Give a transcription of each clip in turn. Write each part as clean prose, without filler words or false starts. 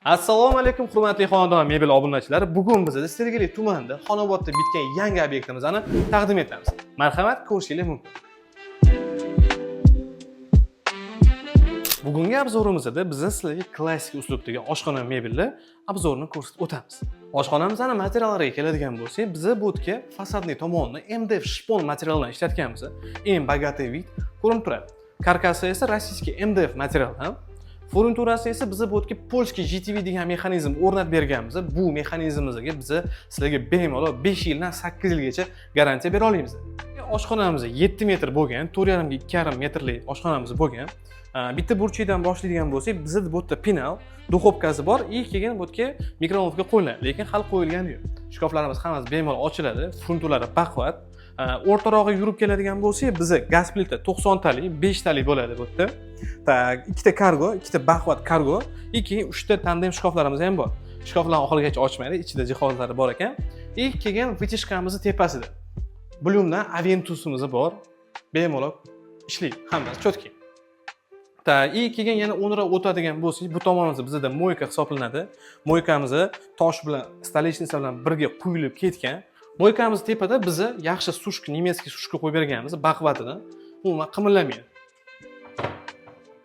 Assalomu alaykum, hurmatli Xonadon mebel obunachilari. Bugun biz Sergeli tumanida, Xonobodda bitgan yangi obyektimizni taqdim etamiz. Marhamat, ko'rishingiz mumkin. Bugungi обзор imizda biz sizlarga klassik uslubdagi oshxona mebelli обзор ini ko'rsatib o'tamiz. Oshxonamizni materiallariga keladigan bo'lsak, biz bu yerga фасадный tomonini MDF shpon materialidan ishlatganmiz. Eng богатый вид ko'rinib turadi. Karkasi esa российский MDF materialdan. Furniturasi esa biza bu yerga польский GTV degan mexanizm o'rnatib berganmiz. Bu mexanizmimizga biza sizlarga bemalol 5 yildan 8 yilgacha garantiya bera olamiz. Oshxonamiz 7 metr bo'lgan, 4,5 ga 2,5 metrlik oshxonamiz bo'lgan. Bitta burchakdan boshlaydigan bo'lsak, bizda bu yerda penal, духовка si bor и keyin bu yerga микроволновка qo'yiladi, lekin hali qo'yilgani yo'q. Shkaflarimiz hammasi bemalol ochiladi, furnituralari baquvvat. O'rtarog'iga yurib keladigan bo'lsak, biza gaz plita 90 talik, 5 talik bo'ladi bu yerda. Так, ikkita kargo, ikkita baquvvat kargo и keyin uchta tandem shkaflarimiz ham bor. Shkaflarni oxirigacha ochmaydi, ichida jihozlari bor ekan. И keyin вытяжка mizni tepasida Blumdan Aventusimiz bor. Bemalol ishlaydi, hammasi четкий. Так, и keyin yana o'nroq o'tadigan bo'lsak, bu tomonimizda bizada мойка hisoblanadi. Мойка miz tosh bilan, столешница bilan birga quyilib ketgan. Мойка miz tepada biza yaxshi сушка, немецкий сушка qo'yib berganmiz, baquvvatidan. Umuman qimirlamaydi.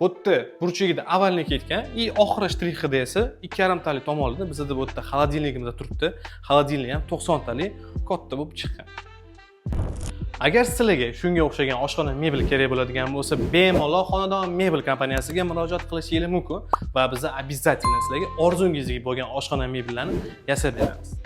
Bu yerda burchagida овальный ketgan и oxiri shtrixida esa 2,5 talik tomonida bizada bu yerda холодильник imiz turibdi. Холодильник ham 90 talik katta bo'lib chiqqan. Agar sizlarga shunga o'xshagan oshxona mebel kerak bo'ladigan bo'lsa, bemalol Xonadon mebel kompaniyasiga murojaat qilishingiz mumkin va biz обязательно sizlarga orzungizdagi bo'lgan oshxona mebellarni yasab beramiz.